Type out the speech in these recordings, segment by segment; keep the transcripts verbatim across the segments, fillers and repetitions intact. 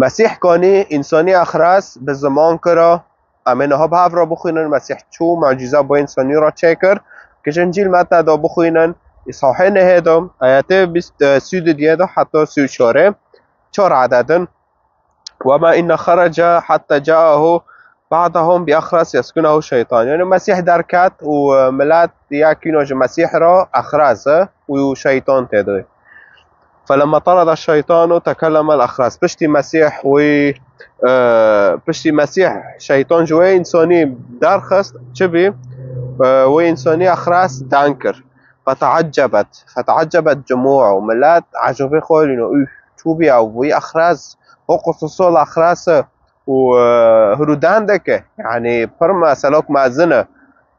Mesîh kanî însanî exras bi ziman kira. Em ê niha bi hev re bixwînin. Mesîh çû mucîza bo însanî re çêkir. Ki ji Încîl Meta de bixwînin. Îsahê nehê de, ayetê bîst, e, sî û duyê de heta sî û çarê. Çar ededin. وما إن خرج حتى جاءه بعضهم بأخرس يسكنه شيطان. Yani Mesîh derket û, e, milet yekîno ji Mesîh re exras e û şeytan tê de. فلما طرد الشيطان تكلم الأخرس. Piştî Mesîh wî, e, piştî Mesîh şeytan ji wê însanî derxist, çi bî? E, wê însanî exras deng kir. فتعجبت، فتعجبت جموع. Milet ecabê xwe lîno, "Üf, çû bî ew, wî exras, o qususol exras e û, e, hirûdan dike. Yani pir meselok mezin e."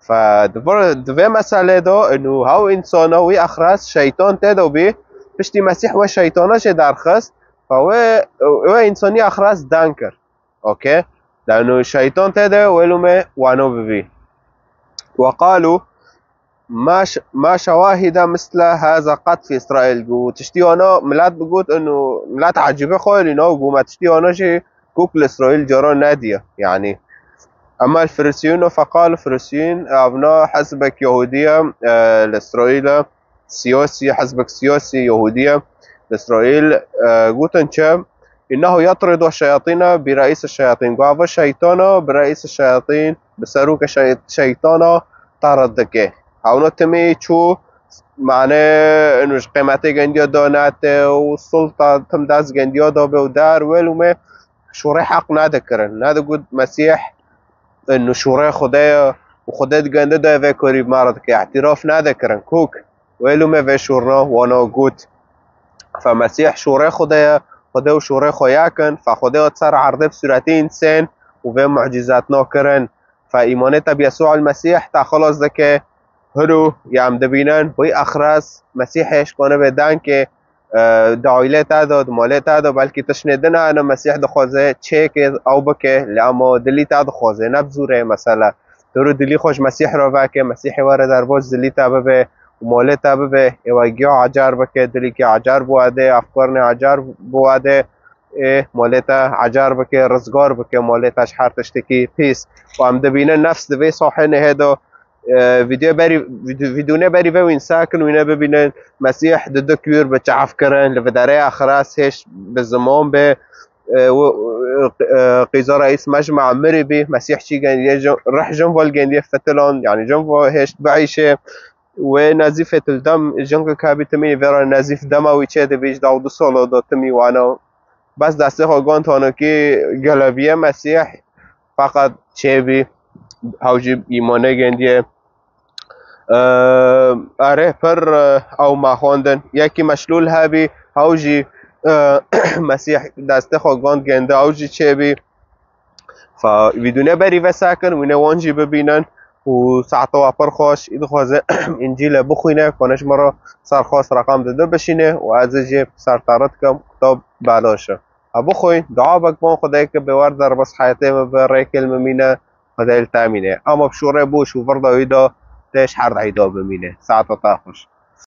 Fe di vir, di vê meselê de, inu hew însana wî exras şeytan tê de bî, piştî Mesîh wê şeytana jê derxist, fe wê, wê însonî exras deng kir. Okey? Lano şeytan tê de wê lûmê wano bibî. وقالوا ما ش-، ما شواهد مثل هذا قط في إسرائيل. Gu tiştî wana milet bigot, inu milet ecîbê xwe lîno, gu me tiştî wana jî kuk li Îsraîl cara nediye. Yani, أما الفريسيون فقالوا، Firisiyîn, evna hizbek Yahûdiye, e, li Îsraîl e, siyasî, hizbek siyasî Yahûdiye li Îsraîl, e, gotin çi? إنه يطرد الشياطين برئيس الشياطين. Gu ava şeytana bi reîs şeytîn, bi serokê şey-, şeytana terid dike. Hewna timî çû, mane, inu ji qêmetê gendiya da nete û sulta tim dest gendiya da be û der wê lûmê şûrê heq nedikirin. Nedigot Mesîh, inu şûrê Xwedê ye û Xwedê digende da vê korî me re dike. Îtiraf nedikirin. Kuk. Wê lûmê vê şûrna wana got. Fe Mesîh şûrê Xwedê ye, Xwedê û şûrê xwe yek in, fe Xwedê hat ser erdê bi sûretê însên û vê mucîzatna kirin. Fe îmanê te bi Yesû el Mesîh te xilas dike. Hiro, ya em dibînin, wî exras Mesîhê ji konibe dengê, e, di aîlê te de, di malê te de, belkî tiştê din hene, Mesîh dixwaze çêkê ew bike, lê ema dilî te dixwaze, ne bi zûrê mesela. Tu rû dilî xwe ji Mesîh re veke, Mesîhê were derbas dilî te bibe û malê te bibe, ê we giya ecar bike, dilî giya ecar biwade, efkarnê ecar biwade, ê malê te ecar bike, rizgar bike malê te ji her tiştekî pîs. Û em dibînin nefs di vê sahê nehê de, e, vîdeo berî, vîdeo, vîdeo ne berî ve wîn sekin wîne bibînin Mesîh di du kûr bi çav kirin, li viderê exras hêş bi ziman be, e, û, e, qîza reîs mecma mirî bî, Mesîh çî gendiye, jin-, rih jin vol gendiye fitilan, yani jin vo hêşt biîşe, wê nezîf fetil dem, jin ke kabî timî vera nezîf dema wî çê dibî, ji daw du solo do timî wana. Bes destê xwe gond honokî gelebiye Mesîh, feqet çê bî, hew jî îmane gendiye. Eee, erê pir, e, ew me xwendin. Yekî meşlûl hebî, ew jî, e, Mesîh destê xwe gond gende, ew jî çêbî. Fa vîdûne berî ve sekin, wîne wan jî bibînin. Û saeta we pir xweş, î dixwaze Încîle bixwîne, kone ji me re serxwest reqam dide bişîne û ez ê jê sertarit kim, kitab belaş e. Ha bixwîn, dua bek bon Xwedê ke bêwer derbas heyetê me be, rêkê li me mîne, Xwedê li te mîne. Ama bi şûrê bû şû vir dawî da, têş her dayî da bimîne. Saeta te xweş.